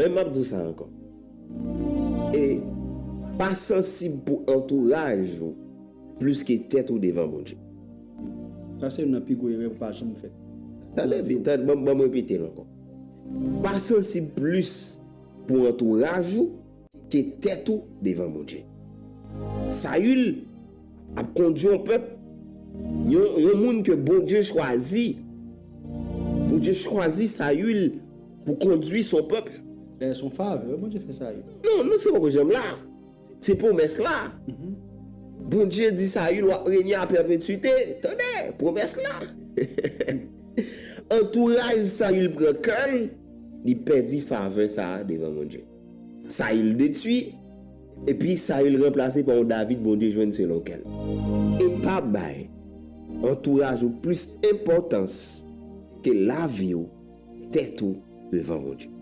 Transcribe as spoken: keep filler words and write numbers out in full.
Men m ap di w sa ankò. E pa sansib pou antouraj ou plis ke tèt ou devan Bondye. Sa se youn nan pi gwo erè pou pa janm fè. Tande, tande, ban m repete l ankò. Pa sansib plis pou antouraj ou ke tèt ou devan Bondye. Sayil ap kondui yon pèp, yon, yon moun ke Bondye chwazi. Bondye chwazi Sayil pou kondui son pèp. Dayè se yon favè Bondye fè Sayil. Non, non, se poko janm la. Se pwomès la. Bondye di Sayil w ap renye a pèpetwite. Tande, pwomès la. Antouraj Sayil pran kè l, li pèdi favè sa a devan Bondye. Sayil detwi, epi Sayil ranplase pa yon David Bondye jwenn selon kè l. E pa bay antouraj ou plis enpòtans ke lavi w, tèt ou devan Bondye.